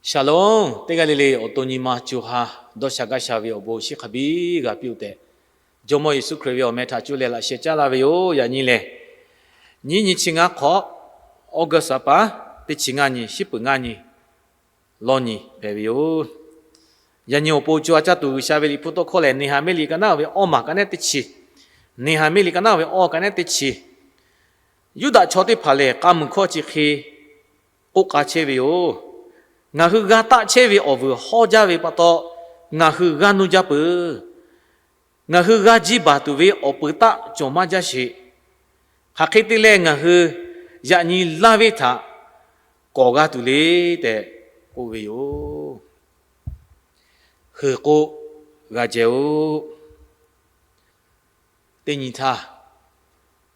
Shalom, teˇ g'aˇ le le awˬ to nyi ma co ha dawˇ sha gaˇ sha ve awˬ bon chi hk'a biˇ g'a piˇ-oˬ tehꞈ, Jawˇmawˇ Yeˍsuˆ Hkriꞈ ve awˬ meh htaꞈ cuˇ leh laꞈ sheh caˉ laˇ ve yoˬ. Yaꞈ nyi lehˬ, nyiˇ nyi chi ngaˇ hk'awꞈ, August a pa, teˇ chi ngaˇ nyi, shiˉ peuˍ ngaˇ nyi, lawˇ nyi hpehꞈ ve yoˬ. Yaꞈ nyi awˬ pon co ha caˇ tuˬ G'uiˬsha ve Liꞈ hpu tawˇ hkawˇ lehˬ, Neˍhaˍmiˆ liꞈ ka naˉ ve awˇ maˬ ka nehˉ teˇ chi, Neˍhaˍmiˆ liꞈ ka naˉ ve awˇ ka nehˉ teˇ chi, Yuˇdaꞈ chaw teˇ hpaˍ lehˬ, k'a muiˬ hkawˇ chi hk'e k'oˆ k'a chehˇ ve yoˬ. Ngaˬ hui g'a taˆ chehˇ ve awˬ vuiˬ hawˇ jaˇ ve pa taw, ngaˬ hui g'aˇ nuˇ jaˇ peuˬ. Ngaˬ hui g'a jiˇ baˬ tuˬ ve awˬ peuˬ taˆ cawˬ maˇ jaˇ sheˍ. Hk'aˬ hk'e te leh ngaˬ hui yaꞈ nyi laˇ ve htaꞈ kawˬ g'a tuˬ le tehꞈ k'oˆ ve yoˬ. Heuˬ k'o g'a jeh-oˬ. Teˇ nyi htaˇ,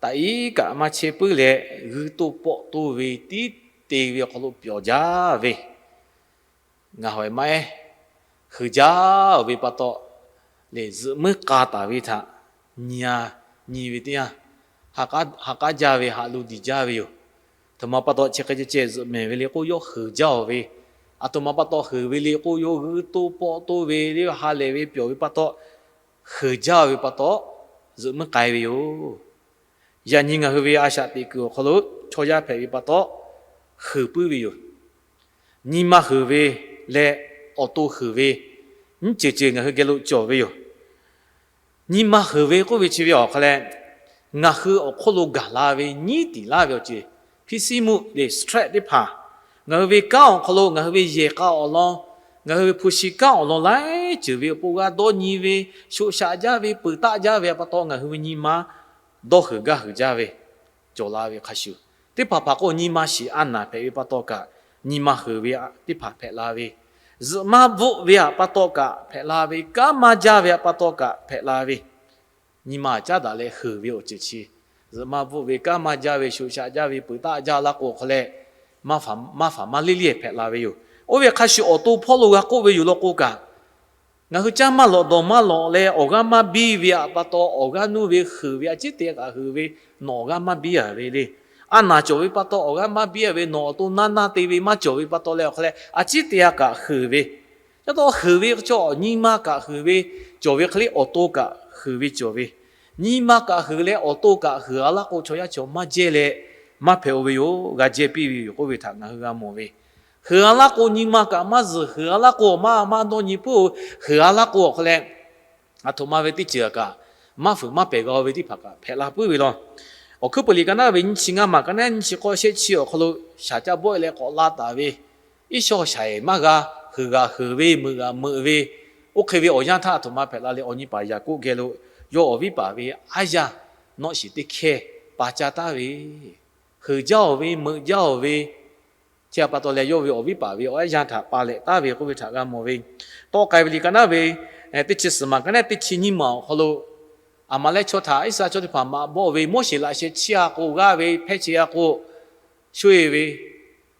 taꞈ iˉ kaꞈ maˇ chehˇ puiˉ leh, g'uiˇ toˇ pawˆ toˇ ve tiˉ te ve awˬ hk'aw lo pyawˬ jaˇ ve, ngaˬ hawˍ maˇ ehˉ heuˬ jaˇ-oˬ ve pa taw, lehˬ zuhꞈ muiˉ k'a taˍ ve htaꞈ nyi a, nyi ve teˇ yanˇ, ha k'aˉ jaˇ ve haꞈ lo diˬ jaˇ ve yoˬ. Aˬ htoꞈ ma pa taw chi hk'e ceh ceh zuhꞈ mehˍ ve le k'o, yawˇ heuˬ jaˇ-oˬ ve, aˬ htoꞈ ma pa taw heuˬ ve le k'o, yawˇ g'uiˇ toˇ pawˆ toˇ ve le, ha lehˬ ve pyawˬ ve pa taw, heuˬ jaˇ ve pa taw, zuhꞈ muiˉ k'ai ve yoˬ. Yaꞈ nyi ngaˬ hui ve a shaꞈ teꞈ kuiˬ awˬ hk'aw lo chaw yaˇ hpehꞈ ve pa taw, heuˬ puiˉ ve yoˬ. Nyi ma heuˬ ve leh awˬ to heuˬ ve, nyiˇ ceuˬ ceuˬ ngaˬ hui geh lo cawˬ ve yoˬ. Nyi ma heuˬ ve k'oˆ ve chi ve awˬ hk'aw leh, ngaˬ hui awˬ hk'oˆ lo gaˬ la ve, nyiˉ tiˍ laˇ ve awˬ ceuˬ, hpiˇ siˉ mvuhˇ leh stress teˇ hpaˍ, ngaˬ hui ve kanˉ awˬ hk'aw lo, ngaˬ hui ve yehˬ k'a awˬ lawn, ngaˬ hui ve hpu shi kanˉ awˬ lawn laiˉ ceuˬ ve awˬ pon g'a dawˇ nyi ve, shoꞈ shaꞈ jaˇ ve, peuˬ taˆ jaˇ ve pa taw, ngaˬ hui ve nyi ma dawˇ heuˬ gaˇ heuˬ jaˇ ve cawˬ la ve hk'a shuˍ, teˇ hpaˍ hpaˍ k'o nyi ma shiˍ a naˍ hpehꞈ ve pa taw kaꞈ, nyi ma heuˬ ve teˇ hpaˍ hpehꞈ la ve, zuhꞈ maˇ bvuhˆ ve pa taw kaꞈ hpehꞈ la ve, kanˉ maˇ jaˇ ve pa taw kaꞈ hpehꞈ la ve, nyi ma caˉ daꞈ leh heuˬ ve awˬ ceuˬ chi, zuhꞈ maˇ bvuhˆ ve, kanˉ maˇ jaˇ ve, shoꞈ shaꞈ jaˇ ve, peuˬ taˆ jaˇ laˇ k'o hk'aw leh, maˇ faˍ maˇ faˍ maˇ leˇ leˇ hpehꞈ la ve yoˬ. Oˇ ve hk'a shuˍ awˬ to hpawˇ lo g'a k'oˆ ve yoˬ law k'o kaꞈ, ngaˬ hui caˇ maˇ lawꞈ dawˬ maˇ lawꞈ leh awˬ g'aˇ maˇ biˇ ve pa taw, awˬ g'aˇ nuˇ ve heuˬ ve a ciˉ te kaꞈ heuˬ ve, nawˬ awˬ g'aˇ maˇ biˇ a ve le. A naˍ cawˬ ve pa taw awˬ g'aˇ maˇ biˇ a ve, nawˬ awˬ to naˇ naˇ te ve maˇ cawˬ ve pa taw leh awˬ hk'aw leh, a ciˉ te a kaꞈ heuˬ ve, caˇ taw heuˬ ve chaw nyi ma kaꞈ heuˬ ve cawˬ ve hk'e le, awˬ to kaꞈ heuˬ ve cawˬ ve, nyi ma kaꞈ heuˬ leh awˬ to kaꞈ heuˬ a laˇ k'o, chaw yaˇ chaw maˇ jehˇ leh maˇ hpehꞈ-o ve yoˬ. G'a jehˇ piˇ ve yoˬ k'oˆ ve htaꞈ ngaˬ hui g'a mawˬ ve, heuˬ a laˇ k'o nyi ma kaꞈ maˇ zuhˬ, heuˬ a laˇ k'o maˇ maˇ dawˇ nyi puiˉ-o, heuˬ a laˇ k'o awˬ hk'aw leh, aˬ htoꞈ ma ve teˇ ceuˬ kaꞈ maˇ fuiˍ maˇ pehˬ g'a-o ve teˇ hpaˍ kaꞈ hpehꞈ la puiˉ ve law. Awˬ hkuiˉ peuˬ liꞈ ka naˉ ve nyiˇ chi ngaˇ maˬ ka naˉ nyiˇ chi k'awˇ shehˆ chi awˬ hk'aw lo shaˍ caˇ bawˆ leh k'awꞈ la taˍ ve, iˉ shawˇ shaˍ ehˍ maˇ g'a, heuˬ g'aꞈ heuˬ ve, meuꞈ g'aꞈ meuꞈ ve, oˇ hk'e ve awˬ yanˇ htaˇ aˬ htoꞈ ma hpehꞈ la leh, awˬ nyi paˍ Yaˍkoˆ geh lo yawˇ awˬ viˉ paˍ ve aˉ yanˇ nawˆ shiˍ teˇ hkehˇ pa caˇ taˍ ve, heuˬ jaˇ-oˬ ve, meuꞈ jaˇ-oˬ ve, chi pa taw leh yawˇ ve awˬ viˉ paˍ ve awˬ aˉ yanˇ htaꞈ pa lehꞈ taˍ ve k'oˆ ve htaꞈ g'a mawˬ ve, tawˆ k'ai ve liꞈ ka naˉ ve teˇ chi suhˍ maˬ ka naˉ teˇ chi nyiˇ maˬ awˬ hk'aw lo, aˬ ma leh chaw htaꞈ Iˉsaˍreˍlaˆ chaw teˇ hpaˍ maꞈ bawˆ ve Moˉseˍ laꞈ sheh chiˇ a k'o g'aˇ ve hpehˇ che a k'o, sho-eˬ ve,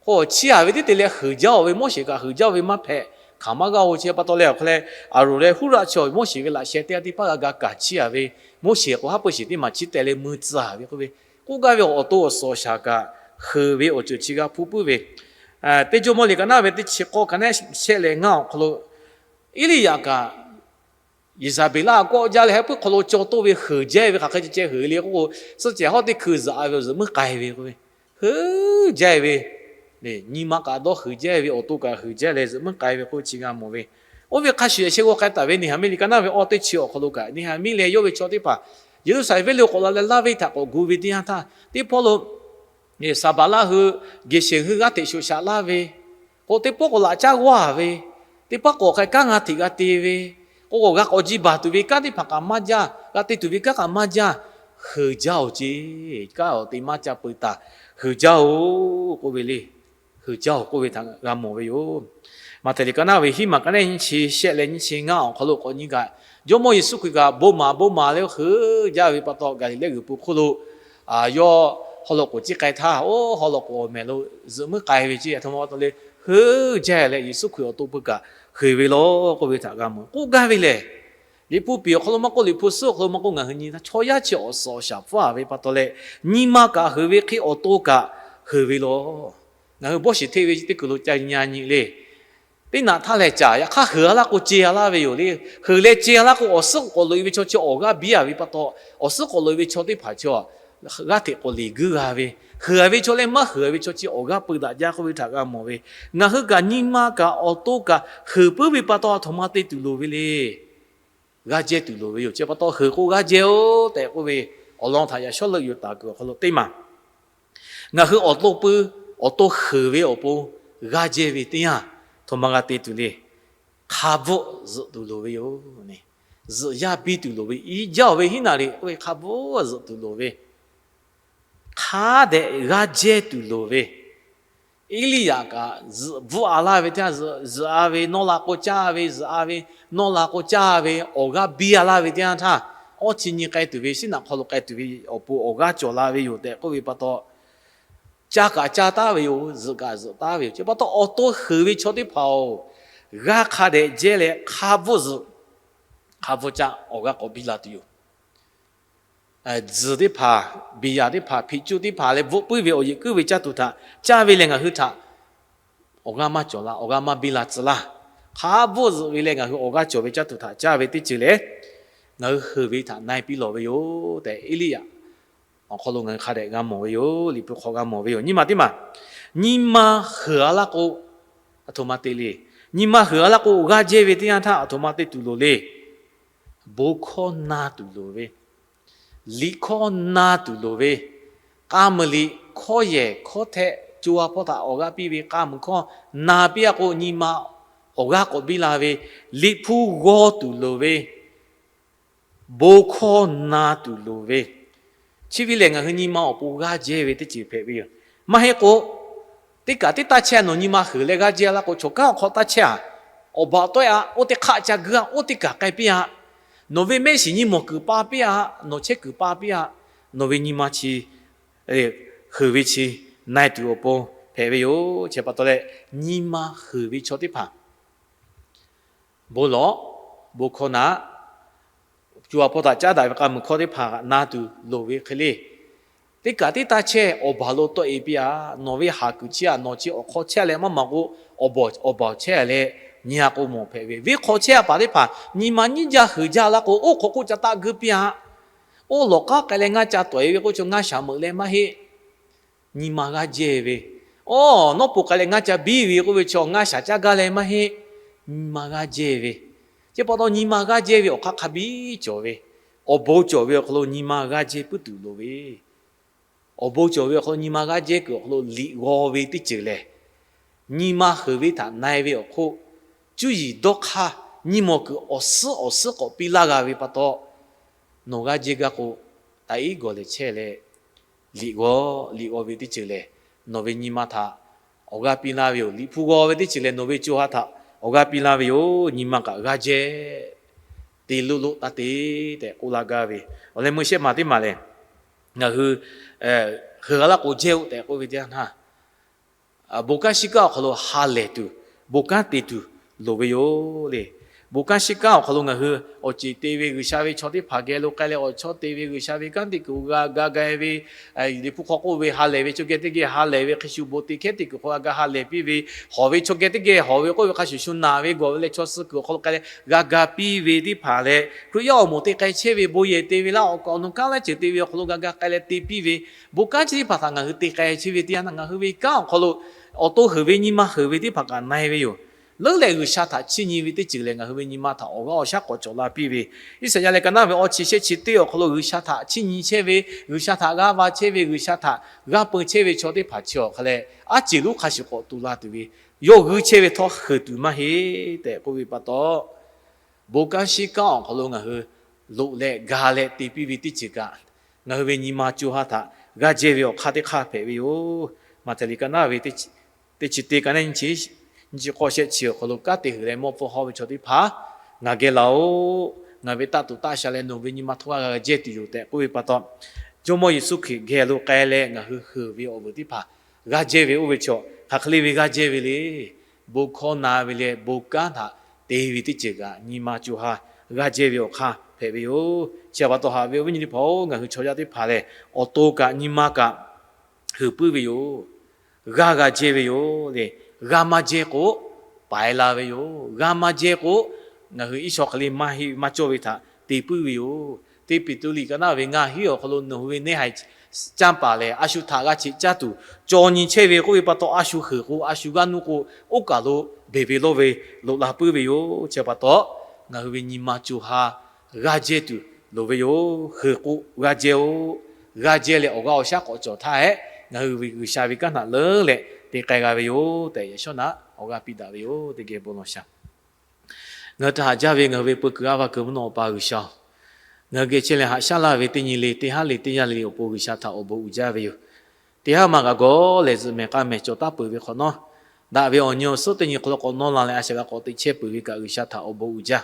k'o chiˇ a ve tiˉ te leh heuˬ jaˇ-oˬ ve, Moˉseˍ kaꞈ heuˬ jaˇ-oˬ ve maˇ hpehꞈ, hkanˍ maˇ g'aˇ-o. Chi pa taw leh awˬ hk'aw leh, Aˍronˍ leh Huˉraˆ chaw Moˉseˍ ve laꞈ sheh teˇ g'aˇ teˇ hpaˍ g'a ga kaˍ chiˇ a ve, Moˉseˍ k'o haˉ pui shiˍ teˇ maˬ chiˇ teh leh mui tcuh a ve k'oˆ ve, k'oˆ gaˇ ve awˬ to awˬ suhˍ awˬ shaˍ kaꞈ heuˬ ve awˬ ceuˬ chi g'a hpuˇ puiˉ ve, teˇ Jawˇmawˇ liꞈ ka naˉ ve teˇ chi k'awˇ ka naˉ shehˆ leh ngaˇ awˬ hk'aw lo, Eˇliˇyaꞈ kaꞈ Yeˍzaˍbeˍlaˆ kawˆ jaˇ leh haˉ pui hk'aw lo caw toˇ ve heuˬ jaˇ ve hk'aˬ hk'e ceh ceh heuˬ le k'o, suhˆ cehˬ hawˉ teˇ hkui zuhꞈ a ve awˬ zuhꞈ muiˉ k'ai ve k'o, heuˬ jaˇ ve, nyi ma kaꞈ dawˇ heuˬ jaˇ ve, awˬ to kaꞈ heuˬ jaˇ leh zuhꞈ muiˉ k'ai ve k'oˆ chi g'a mawˬ ve. Oˇ ve hk'a shuˍ yaꞈ sheh g'aw k'ai taˍ ve Neˍhaˍmiˆ liꞈ ka naˉ ve awˇ teˇ chi awˬ hk'aw lo kaꞈ, Neˍhaˍmiˆ leh yawˇ ve chaw teˇ hpaˍ Yeˍruˆsaˍlehnˍ venˇ lo k'awꞈ la leh laˇ ve htaꞈ k'awꞈ gu ve teˇ yanˇ htaˇ, teˇ hpawˇ lo Saˍbaˍlaˆ hui Geˍsheˍ hui g'aˇ hteꞈ shoꞈ shaꞈ laˇ ve, k'o teˇ pawˆ k'o laꞈ caˉ g'awˇ a ve, teˇ pawˆ k'o awˬ hk'aˇ kanˉ g'a hteꞈ g'a te ve, k'o k'o g'a k'awꞈ jiˇ baˬ tuˬ ve kanˉ teˇ hpaˍ kaꞈ maˇ jaˇ, g'a te tuˬ ve kanˉ kaꞈ maˇ jaˇ, heuˬ jaˇ-oˬ ceˇ, kanˉ awˬ te maˇ ca peu taˍ, heuˬ jaˇ-oˬ k'oˆ ve le. Heuˬ jaˇ-oˬ k'oˆ ve htaꞈ g'a mawˬ ve yoˬ. Maꞈhtehˍ liꞈ ka naˉ ve hiˉ maˬ ka naˉ nyiˇ chi shehˆ leh nyiˇ chi ngaˇ awˬ hk'aw lo k'awꞈ nyi kaꞈ, Jawˇmawˇ Yeˍsuˆ Hkriꞈ kaꞈ bon maˍ bon maˍ leh heuˬ jaˇ ve pa taw, Gaˍliˍlehˇ g'uiˬ pui hk'oˆ lo yawˇ haw law k'oˍ ciˇ k'ai htaˇ, oˇ haw law k'oˍ awˬ mehˍ lo zuhꞈ muiˉ k'ai ve ceˇ, aˬ htoꞈ ma pa taw leh heuˬ jaˇ leh Yeˍsuˆ Hkriꞈ awˬ to pui kaꞈ heuˬ ve law k'oˆ ve htaꞈ g'a mawˬ. K'oˆ gaˇ ve lehˬ, Liꞈ hpu piˍ awˬ hk'aw lo maˇ k'oˆ, Liꞈ hpu suhˉ awˬ hk'aw lo maˇ k'oˆ, ngaˬ hui nyi htaˇ chaw yaˇ chi awˬ suhˍ awˬ shaˍ hpfuhˇ a ve pa taw leh, nyi ma kaꞈ heuˬ ve hk'e awˬ to kaꞈ heuˬ ve law. Ngaˬ hui bawˇ shiˍ hteˇ ve teˇ kuiˬ lo ca nyi a nyi le. Teˇ naꞈ htaˇ lehˬ caˍ, yaꞈ hk'aˇ heuˬ a laˇ k'o ce a laˇ ve yoˬ le. Heuˬ leh ce a laˇ k'o, awˬ suhˉ k'awꞈ loꞈ e ve chaw chi awˬ g'aˇ biˇ a ve pa taw, awˬ suhˉ k'awꞈ loꞈ e ve chaw teˇ hpaˍ chi g'aˇ hteꞈ k'awꞈ leˬ guiˇ g'a ve, heuˬ a ve chaw leh maˇ heuˬ a ve chaw chi awˬ g'aˇ peu daꞈ jaˇ k'oˆ ve htaꞈ g'a mawˬ ve. Ngaˬ hui kaꞈ nyi ma kaꞈ awˬ to kaꞈ heuˬ puiˉ ve pa taw, a htoꞈ ma te tuˬ loˍ ve le. G'aˇ jehˇ tuˬ loˍ ve yoˬ. Chi pa taw heuˬ k'o g'aˇ jehˇ-oˆ tehꞈ k'oˆ ve, awˬ lawn htaꞈ yaꞈ shawˉ leuˆ yuˬ taˍ kuiˬ awˬ hk'aw lo teˇ maˬ, ngaˬ hui awˬ to pui, awˬ to heuˬ ve awˬ pon g'aˇ jehˇ ve teˇ yanˇ, a htoꞈ ma g'a te tuˬ le. Hk'a bvuhˆ zuhꞈ tuˬ loˍ ve yoˬ. Zuhꞈ yaˇ biˇ tuˬ loˍ ve, iˉ jaˇ-oˬ ve hiˉ naˍ riˍ k'oˆ ve hk'a bvuhˆ zuhꞈ tuˬ loˍ ve, hk'a dehꞈ g'aˇ jehˇ tuˬ loˍ ve, Eˇliˇyaꞈ kaꞈ zuhꞈ bvuhˆ a laˇ ve teˇ yanˇ, zuhꞈ a ve nawˇ la k'o caˇ ve, zuhꞈ a ve nawˇ la k'o caˇ ve, awˬ g'aˇ biˇ a laˇ ve teˇ yanˇ htaˇ, awˇ chi nyi k'ai tuˬ ve, shiˉ naꞈ hk'aw lo k'ai tuˬ ve awˬ pon awˬ g'aˇ cawˬ la ve yoˬ tehꞈ k'oˆ ve pa taw, caˇ kaꞈ caˇ taˉ ve yoˬ, zuhꞈ kaꞈ zuhꞈ taˉ ve yoˬ. Chi pa taw awˬ to heuˬ ve chaw teˇ hpaˍ-oˬ, g'aˇ hk'a dehꞈ jehˇ leh hk'a bvuhˆ zuhꞈ, hk'a bvuhˆ caˇ, awˬ g'aˇ k'awꞈ biˇ la tuˬ yoˬ. Tzuhˬ teˇ hpaˍ, biˬ yaˍ teˇ hpaˍ, hpiꞈ cuˇ teˇ hpaˍ leh bvuhˆ puiˉ ve awˬ yeꞈ kuiˉ ve caˇ tuˬ htaꞈ caˇ ve lehˬ, ngaˬ hui htaꞈ awˬ g'aˇ maˇ cawˬ la, awˬ g'aˇ maˇ biˇ la tcuh laˇ. Hk'a bvuhˆ zuhꞈ ve leh ngaˬ hui awˬ g'aˇ cawˬ ve caˇ tuˬ htaꞈ caˇ ve teˇ ceuˬ lehˬ, ngaˬ hui heuˬ ve htaꞈ na e piˇ lawˬ ve yoˬ tehꞈ, Eˇliˇyaꞈ awˬ hk'aw lo ngaˬ hui hk'a dehꞈ g'a mawˬ ve yoˬ. Liꞈ hpu hk'aw g'a mawˬ ve yoˬ. Nyi ma teˇ maˬ, nyi ma heuˬ a laˇ k'o, a htoꞈ ma te le. Nyi ma heuˬ a laˇ k'o, g'aˇ jehˇ ve teˇ yanˇ htaˇ a htoꞈ ma te tuˬ loˍ le. Bon hkawˇ na tuˬ loˍ ve, liꞈ hkawˇ na tuˬ loˍ ve, k'a muiˬ liꞈ hkawˇ yehˬ hkawˇ htehꞈ co ha hpawˇ htaꞈ awˬ g'aˇ piˇ ve k'a muiˬ hkawˇ na piˇ a k'o, nyi ma awˬ g'aˇ k'awꞈ biˇ la ve, liꞈ hpu g'aw tuˬ loˍ ve, bon hkawˇ na tuˬ loˍ ve, chi ve lehˬ ngaˬ hui nyi ma awˬ pon g'aˇ jehˇ ve teˇ ceuˬ hpehꞈ ve yoˬ. Maˇ heˆ k'o, teˇ kaꞈ teˇ taˇ chehˇ nawˬ nyi ma heuˬ leh g'aˇ jehˇ laˇ k'o, choˬ kaˉ awˬ hk'aw taˇ chehˇ a, awˬ baˬ tawˆ-e a, oˇ teˇ hk'aˆ ca guiˇ a, oˇ teˇ kaˬ k'ai piˇ a, nawˬ ve mehˆ shiˍ nyi mawˬ kuiˬ pa piˇ a, nawˬ chehˇ kuiˬ pa piˇ a, nawˬ ve nyi ma chi heuˬ ve chi na e tuˬ awˬ pon hpehꞈ ve yoˬ. Chi pa taw leh, nyi ma heuˬ ve chaw teˇ hpaˍ bon lawˬ, bon hkawˇ na, co ha hpawˇ htaꞈ caˉ daꞈ ve k'a muiˬ hkawˇ teˇ hpaˍ na tuˬ loˍ ve hk'e le. Teˇ kaꞈ teˇ taˇ chehˇ awˬ baˬ lo tawˆ-e piˇ a, nawˬ ve haˍ kuiˬ chehˇ a, nawˬ chi awˬ hk'aw chehˇ leh maˇ maˍ k'o, awˬ baˬ awˬ baˬ chehˇ leh nyi a k'o mawˬ hpehꞈ ve, venˇ hk'aw chehˇ a paˍ teˇ hpaˍ nyi ma nyiˇ jaˇ heuˬ jaˇ laˇ k'o, oˇ hk'awꞈ k'oˆ ca taˆ guiˇ piˇ a. Oˇ lawˬ k'aˉ k'ai leh ngaˇ ca tawˍ-e ve k'oˆ chaw ngaˇ shaˍ meuꞈ leh maˇ heˆ. Nyi ma g'aˇ jehˇ ve, oˇ nawˉ po k'ai leh ngaˇ ca biˇ ve k'oˆ ve chaw ngaˇ shaˍ caˇ gaˇ leh maˇ heˆ. Nyi ma g'aˇ jehˇ ve, chi pa taw nyi ma g'aˇ jehˇ ve awˬ hk'aˇ hk'a biˇ cawˬ ve, awˬ bon cawˬ ve awˬ hk'aw lo nyi ma g'aˇ jehˇ puiˉ tuˬ loˍ ve, awˬ bon cawˬ ve awˬ hk'aw lo nyi ma g'aˇ jehˇ kuiˬ awˬ hk'aw lo liꞈ g'aw ve teˇ ceuˬ lehˬ, nyi ma heuˬ ve htaꞈ na e ve awˬ hk'oˆ, cuˇ yiˍ dawˇ hk'aˇ nyi mawˬ kuiˬ awˬ suhˉ awˬ suhˉ k'awꞈ piˇ laˇ g'a ve pa taw, nawˬ g'aˇ jehˇ gaˇ k'o, taꞈ iˉ gawˬ lehˬ chehˇ leh, liꞈ g'aw, liꞈ g'aw ve teˇ ceuˬ lehˬ, nawˬ ve nyi ma htaꞈ awˬ g'aˇ piˇ laˇ ve yoˬ. Liꞈ hpu g'aw ve teˇ ceuˬ lehˬ, nawˬ ve co ha htaꞈ awˬ g'aˇ piˇ laˇ ve yoˬ. Nyi ma kaꞈ g'aˇ jehˇ te loˆ loˆ taˇ te tehꞈ k'oˆ laˇ gaˇ ve. Awˬ leh meuˇ shehˆ maˬ teˇ maˬ lehˬ, ngaˬ hui heuˬ a laˇ k'o jehˇ-oˆ tehꞈ k'oˆ ve teˇ yanˇ htaˇ, bon kanˉ shiˉ kanˉ awˬ hk'aw lo ha lehˬ tuˬ, bon kanˉ te tuˬ loˍ ve yoˬ le. Bon kanˉ shiˉ kanˉ awˬ hk'aw lo ngaˬ hui awˬ ceˬ te ve G'uiˬsha ve chaw teˇ hpaˍ geh lo k'ai leh awˬ chawˇ te ve G'uiˬsha ve kanˉ te kuiˬ g'a ga ga ve, Liꞈ hpu hk'aw k'oˆ ve ha lehˬ ve chaw geh teˇ geh ha lehˬ ve, hk'e shuˍ bon te hkehˉ te kuiˬ hk'aw g'a ga ha lehˬ piˇ ve, hawˬ ve chaw geh teˇ geh hawˬ ve k'oˆ ve hk'a shuˍ shuˍ naˬ ve gawˬ ve leh chaw suh kuiˬ awˬ hk'aw lo k'ai leh g'a ga piˇ ve teˇ hpaˍ leh, Hkriꞈ yaˇ awˬ moˍ te k'ai chehˇ ve, bon yehˬ te ve laˇ, awˬ kaˍ awˬ nu kanˉ laiˉ ceuˬ te ve awˬ hk'aw lo g'a ga k'ai leh te piˇ ve, bon kanˉ chi teˇ hpaˍ htaꞈ ngaˬ hui te k'ai chehˇ ve teˇ yanˇ, ngaˬ hui ve kanˉ awˬ hk'aw lo awˬ to heuˬ ve nyi ma heuˬ ve teˇ hpaˍ kaꞈ na e ve yoˬ. Leuˉ leh G'uiˬsha htaꞈ chiˇ nyi ve teˇ ceuˬ lehˬ, ngaˬ hui ve nyi ma htaꞈ awˬ g'aˇ awˬ shaˉ k'awꞈ cawˬ la piˇ ve, Iˉsaˍyaˆ leh ka naˉ ve awˬ chi shehˆ chi teˇ awˬ hk'aw lo G'uiˬsha htaꞈ chiˇ nyi chehˇ ve, G'uiˬsha htaꞈ g'aˇ va chehˇ ve, G'uiˬsha htaꞈ g'aˇ peu chehˇ ve chaw teˇ hpaˍ chi awˬ hk'a leh, aˉ ceˬ lonˉ hk'a shuˍ k'awꞈ tu la tuˬ ve, yawˇ g'uiˇ chehˇ ve htawˇ heuˬ tuˬ maˇ heˆ tehꞈ k'oˆ ve pa taw, bon kanˉ shiˉ kanˉ awˬ hk'aw lo ngaˬ hui loꞈ leh ga leh te piˇ ve teˇ ceuˬ kaꞈ, ngaˬ hui ve nyi ma co ha htaꞈ g'aˇ jehˇ ve awˬ hk'aˇ teˇ hk'aˇ hpehꞈ ve yoˬ. Maꞈhtehˍ liꞈ ka naˉ ve teˇ chi teˇ ka naˉ nyi chi k'awˇ shehˆ chi awˬ hk'aw lo kanˉ te heuˬ leh mawˇ pfuhˇ hawˇ ve chaw teˇ hpaˍ, ngaˬ geh laˬ-oꞈ. Ngaˬ ve taˆ tuˬ taˆ sha leh nawˬ ve nyi ma htawˇ g'aˇ g'a jehˇ tuˬ yoˬ tehꞈ k'oˆ ve pa taw, Jawˇmawˇ Yeˍsuˆ Hkriꞈ geh lo k'ai leh ngaˬ hui heuˬ ve awˬ vuiˬ teˇ hpaˍ g'aˇ jehˇ ve oˇ ve chaw hk'aˬ hk'e le ve g'aˇ jehˇ ve le. Bon hkawˇ na ve leh bon kanˉ htaꞈ te ve teˇ ceuˬ kaꞈ nyi ma co ha g'aˇ jehˇ ve awˬ hk'aˇ hpehꞈ ve yoˬ. Chi pa taw haꞈ ve awˬ viˉ nyi teˇ hpaˍ-oˬ, ngaˬ hui chaw yaˇ teˇ hpaˍ lehˬ, awˬ to kaꞈ nyi ma kaꞈ heuˬ puiˉ ve yoˬ. G'aˇ g'a jehˇ ve yoˬ le. G'aˇ maˇ jehˇ k'o, paiˍ la ve yoˬ. G'a maˇ jehˇ k'o, ngaˬ hui Iˉsaˍreˍlaˆ hk'e le maˇ heˆ maˇ cawˇ ve htaꞈ te puiˉ ve yoˬ. Teˇ Peˍtruˆ liꞈ ka naˆ ve ngaˇ hinˉ awˬ hk'aw lo nawˬ hui ve neˇ haiˬ canˇ paˍ lehˬ, a shu htaꞈ g'a cheꞈ caˇ tuˬ cawˬ nyi chehˇ ve k'oˆ ve pa taw, a shu heuˬ k'o a shu g'aˇ nuˇ k'o, oˇ kaˬ lo beˬ ve lawˇ ve loꞈ la puiˉ ve yoˬ. Chi pa taw, ngaˬ hui ve nyi ma co ha g'aˇ jehˇ tuˬ loˍ ve yoˬ. Heuˬ k'o g'aˇ jehˇ-oˆ. G'aˇ jehˇ leh awˬ g'aˇ awˬ shaˉ k'awꞈ cawˬ htaˇ hehꞈ, ngaˬ hui ve G'uiˬsha ve kanˉ htaꞈ leuˉ leh te k'ai g'a ve yoˬ tehꞈ, yaꞈ shawˉ naꞈ awˬ g'aˇ piˇ daꞈ ve yoˬ. Teˇ geh bon lawˬ shaˍ. Ngaˬ hui htaꞈ haꞈ jaˇ ve ngaˬ hui ve peu kuiˬ a va kuiˬ mvuhˇ naw Awˬ pa G'uiˬsha-oˬ, ngaˬ hui geh chehˇ leh haꞈ shaˉ laˇ ve teˇ nyi le teˇ haˉ le teˇ yanˇ le awˬ pon G'uiˬsha htaꞈ awˬ bon uiˍ jaˇ ve yoˬ. Teˇ haˉ ma g'a gawˬ leh zuhꞈ mehˍ k'a mehˍ cawˬ taˉ peuˬ ve hk'awꞈ nawˉ, daꞈ ve awˬ nyi awˬ suhˉ teˇ nyi hk'aw lo k'awꞈ nawˇ la leh a shaꞈ g'a k'awꞈ teꞈ chehˇ peuˬ ve kaꞈ G'uiˬsha htaꞈ awˬ bon uiˍ jaˇ.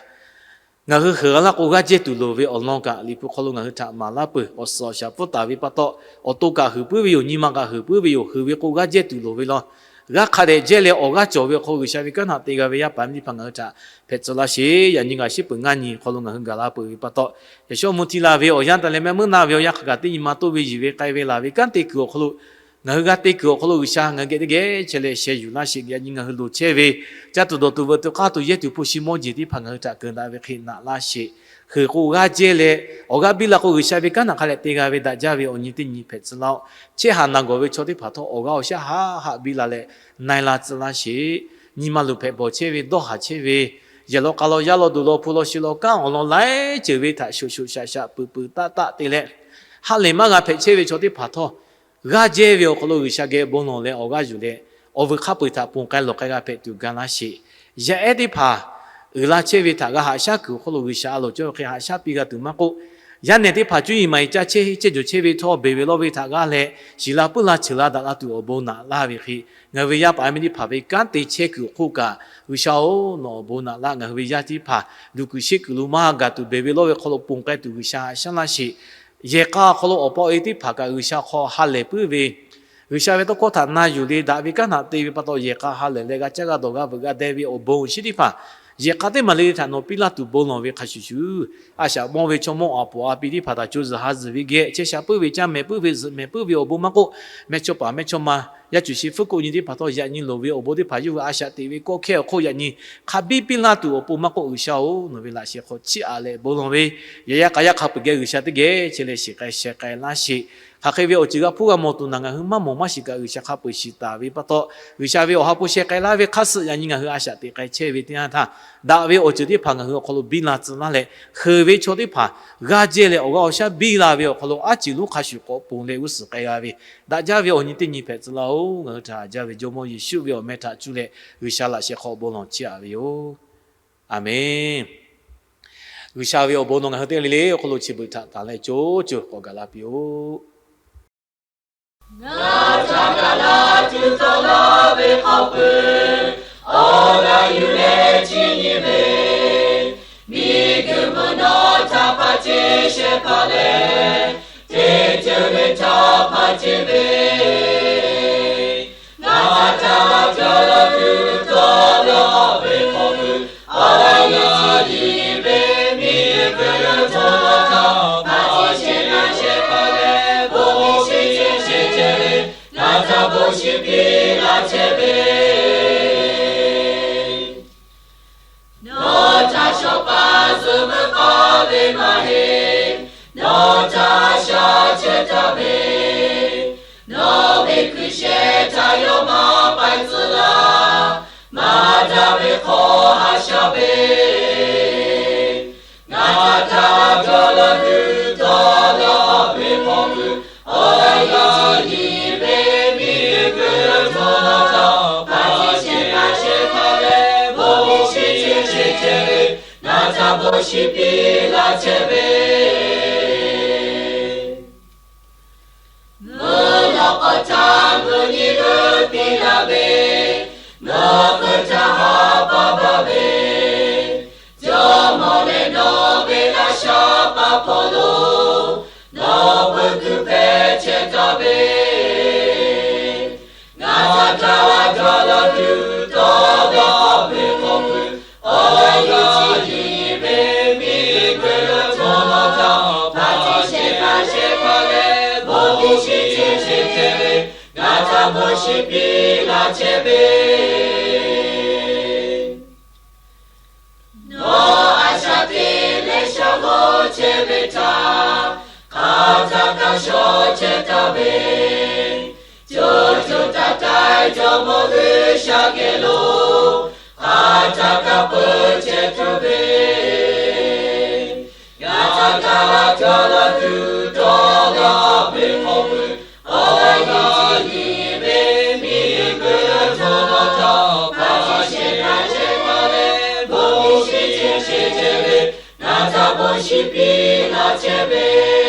Ngaˬ hui heuˬ g'a laˇ k'o g'aˇ jehˇ tuˬ loˍ ve awˬ lawn kaꞈ Liꞈ hpu hk'aw lo ngaˬ hui htaꞈ maˍ laˇ peuˬ. Awˬ suhˍ awˬ shaˍ pfuhˇ taˍ ve pa taw, awˬ to kaꞈ heuˬ puiˉ ve yoˬ. Nyi ma kaꞈ heuˬ puiˉ ve yoˬ. Heuˬ ve k'o g'aˇ jehˇ tuˬ loˍ ve law. G'aˇ hk'a dehꞈ jehˇ leh awˬ g'aˇ cawˬ ve awˬ hk'aw lo G'uiˬsha ve kanˉ htaꞈ te g'a ve yaˇ paˍ miˇ teˇ hpaˍ ngaˬ hui htaꞈ hpehꞈ tcuh laˇ sheˍ. Yaꞈ nyi ngaˬ shiˉ peuˬ ngaˇ nyi hk'aw lo ngaˬ hui gaˬ la peuˬ ve pa taw, yaꞈ shawˉ mvuh hti la ve awˬ yanˇ taˍ leh mehˆ meuˇ naˆ ve awˬ yanˇ hk'a gaˬ teˇ nyi ma toˇ ve yiˬ ve k'ai ve laˬ ve kanˉ te kuiˬ awˬ hk'aw lo ngaˬ hui g'a te kuiˬ awˬ hk'aw lo G'uiˬsha ngaˬ hui geh teˇ geh chehˇ leh sheh yuˬ laˇ sheˍ. Yaꞈ nyi ngaˬ hui loˍ chehˇ ve caˇ tuˬ dawˬ tuˬ veuꞈ tuˬ k'aˇ tuˬ yehˇ tuˬ hpu shi mawˇ jeˬ teˇ hpaˍ ngaˬ hui htaꞈ keunˍ daꞈ ve hk'e naꞈ laˇ sheˍ. Heuˬ k'o g'aˇ jehˇ leh awˬ g'aˇ biˇ la k'o G'uiˬsha ve kanˉ htaꞈ hk'a dehꞈ te g'a ve daꞈ jaˇ ve awˬ nyi teˇ nyi hpehꞈ tcuh laˇ-oˆ. Chehˇ haꞈ naˬ gawˬ ve chaw teˇ hpaˍ htawˇ awˬ g'aˇ awˬ shaˉ haˆ haˆ biˇ la leh na e la tcuh laˇ sheˍ. Nyi ma luˬ hpehꞈ bawˬ chehˇ ve dawˇ haˍ chehˇ ve, yehˬ law k'a law yaˇ law duˬ law hpu law shi law kanˉ awˬ lawn laiˉ ceuˬ ve htaꞈ shoꞈ shoꞈ shaꞈ shaꞈ peuˬ peuˬ taˆ taˆ te leh, ha lehˬ maˇ g'a hpehꞈ chehˇ ve chaw teˇ hpaˍ htawˇ g'aˇ jehˇ ve awˬ hk'aw lo G'uiˬsha geh bon lawˬ leh awˬ g'aˇ yuˬ leh, awˬ vuiˬ hk'a peu-eˬ htaꞈ ponˬ k'ai lawˬ k'ai g'a hpehꞈ tuˬ ga laˇ sheˍ. Yaˇ ehˉ teˇ hpaˍ uiˍ la chehˇ ve htaꞈ g'a haꞈ shaˉ kuiˬ awˬ hk'aw lo G'uiˬsha a loˍ cawˇ ve hk'e haꞈ shaˉ piˇ g'a tuˬ maˇ k'oˆ, yaˇ nehˬ teˇ hpaˍ cuˇ yiˍ maˍ yiˍ caˇ chehˇ chehˇ jawˬ chehˇ ve htawˇ beˬ ve lawˇ ve htaꞈ g'aˇ leh shiˍ la puiˉ la cheuˬ la daꞈ la tuˬ awˬ bon naꞈ laˇ ve hk'e, ngaˬ hui ve yaˇ paˍ miˇ teˇ hpaˍ ve kanˉ te chehˇ kuiˬ awˬ hk'oˆ kaꞈ G'uiˬsha-oˬ, nawˬ awˬ bon naꞈ laˇ. Ngaˬ hui ve yaˇ teˇ hpaˍ luˬ kuiˬ sheˆ kuiˬ lo maˇ gaˬ tuˬ beˬ ve lawˇ ve hk'aw lo ponˬ k'ai tuˬ G'uiˬsha haꞈ shaˉ laˇ sheˍ. Yehˬ k'a awˬ hk'aw lo awˬ pa awˬ e teˇ hpaˍ kaꞈ G'uiˬsha hk'aw ha lehˬ puiˉ ve, G'uiˬsha ve tawˇ hkawˇ htaꞈ na yuˬ le daꞈ ve kanˉ htaꞈ te ve pa taw yehˬ k'a ha lehˬ leh g'a caˇ g'a dawˬ g'a veuꞈ g'a deh ve awˬ bon awˬ shinˉ teˇ hpaˍ yehˬ k'a teˇ maˬ le le htaꞈ nawˬ piˇ laˇ tuˬ bon lawˬ ve hk'a shuˍ shuˍ, a shaꞈ mawˇ ve chaw mawˇ a poˍ a pi teˇ hpaˍ htaꞈ co zuhˬ ha zuhˬ ve geh chehˇ sha puiˉ ve caˇ mehˍ puiˉ ve zuhꞈ mehˍ puiˉ ve awˬ bon maˇ k'oˆ, mehˇchawˇpaˍ mehˇchawˇma yaˇ cuˬ shi hpfuhˇ k'oˆ nyi teˇ hpaˍ htawˇ yaꞈ nyi loˍ ve awˬ bon teˇ hpaˍ yawˇ hui a shaꞈ teꞈ ve kawˇ hkehˇ awˬ hk'oˆ yaꞈ nyi hk'a biˇ piˇ laˇ tuˬ awˬ pon maˇ k'oˆ, G'uiˬsha-oˬ, nawˬ ve laꞈ sheh hk'aw chiˇ aꞈ leh bon lawˬ ve, yaꞈ yaˇ k'a yaˇ hk'a peu-eˬ geh G'uiˬsha teˇ geh chehˇ leh shiˍ k'ai sheh k'ai laˇ sheˍ. Hk'aˬ hk'e ve awˬ ceuˬ g'a hpuˇ g'a mawˬ tuˬ naˬ ngaˬ hui maˇ mawˬ maˇ shiˍ kaꞈ G'uiˬsha hk'a peu-eˬ shiˍ taˍ ve pa taw, G'uiˬsha ve awˬ ha hpu sheh k'ai laˇ ve hk'aˇ suh yaꞈ nyi ngaˬ hui a shaꞈ teꞈ k'ai chehˇ ve teˇ yanˇ htaˇ, daꞈ ve awˬ ceuˬ teˇ hpaˍ ngaˬ hui awˬ hk'aw lo biˇ la tcuh laˇ leh, heuˬ ve chaw teˇ hpaˍ g'aˇ jehˇ leh awˬ g'aˇ awˬ shaˉ biˇ la ve awˬ hk'aw lo aˉ ceˬ lonˉ hk'a shuˍ k'awꞈ ponˬ leh g'uˇ suhˍ k'ai g'a ve, daꞈ jaˇ ve awˬ nyi teˇ nyi hpehꞈ tcuh laˇ-oˬ. Ngaˬ hui htaꞈ haꞈ jaˇ ve Jawˇmawˇ Yeˍsuˆ ve awˬ meh htaꞈ cuˇ leh G'uiˬsha laꞈ sheh hk'aw bon lawˬ chiˇ aꞈ ve yoˬ. Aˬmenˍ. G'uiˬsha ve awˬ bon nawˬ ngaˬ hui teˇ g'aˇ le le awˬ hk'aw lo chi beuꞈ htaꞈ tanˬ leh co co k'awꞈ gaˬ la piˇ-oˆ. Ngaˬ htaꞈ gaˬ la tuˬ tawˆ la ve hk'a peu-eˬ, awˬ g'aˇ yuˬ leh chiˇ nyi ve, miˬguiˬ mvuhˇ naw htaꞈ hpaˇ ceˇ shehˍ hpaˇ leh, teˇ ceuˬ le htaꞈ hpaˇ ceˇ ve, ngaˬ htaꞈ gaˬ la tuˬ tawˆ la ve hk'a peu-eˬ, awˬ g'aˇ yuˬ ve miˬguiˬ mvuhˇ naw htaꞈ hpaˇ ceˇ shehˍ hpaˇ leh, bon shiˍ ceˇ shehˍ ceˇ ve, ngaˬ htaꞈ bon shiˍ piˇ laˇ chehˇ ve, nawˬ htaꞈ shawˍ paˍ zuhꞈ meuˇ k'aˇ ve maˇ heˆ. Nawˬ htaꞈ a shaꞈ chehˇ taˍ ve, nawˬ ve hkui sheh htaꞈ yawˇ maˇ paiˍ tcuh laˇ. Maˇ daꞈ ve hk'aw haꞈ shaˉ ve, ngaˬ htaꞈ gaˬ la tuˬ tawˆ la ve hk'a peu-eˬ, awˬ g'aˇ yuˬ ve miˬguiˬ mvuhˇ naw htaꞈ hpaˇ ceˇ shehˍ hpaˇ leh, bon shiˍ ceˇ shehˍ ceˇ ve, ngaˬ htaꞈ bon shiˍ piˇ laˇ chehˇ ve, mvuhˇ naw k'awꞈ htaˇ mvuhˇ nyi g'euˆ piˇ laˇ ve, nawˬ hk'e htaˇ ha pa baˬ ve, Jawˇmawˇ leh nawˬ ve laˇ sha pa hpawˇ lo, nawˬ pui kuiˬ hpehꞈ chehˇ taˍ ve, ngaˬ htaꞈ gaˬ la tuˬ tawˆ la ve hk'a peu-eˬ, awˬ g'aˇ yuˬ ve miˬguiˬ mvuhˇ naw htaꞈ hpaˇ ceˇ shehˍ hpaˇ leh, bon shiˍ ceˇ shehˍ ceˇ ve, ngaˬ htaꞈ bon shiˍ piˇ laˇ chehˇ ve, g'awˇ chehˇ ve htaꞈ hk'aˬ htaˆ kaꞈ shawˍ chehˇ taˍ ve, co co taiˍ taiˍ Jawˇmawˇ G'uiˬsha geh lo hk'aˬ htaˆ kaꞈ peuˬ chehˇ tuˬ ve, yaꞈ hk'aˇ ca la tuˬ dawˇ g'a ve hk'aw pui awˬ g'aˇ nyi ve miˬguiˬ htaꞈ hk'a shiˍ hk'a chehˇ taˍ leh, bon shiˍ chehˇ chehˇ ve, ngaˬ htaꞈ bon shiˍ piˇ laˇ chehˇ ve,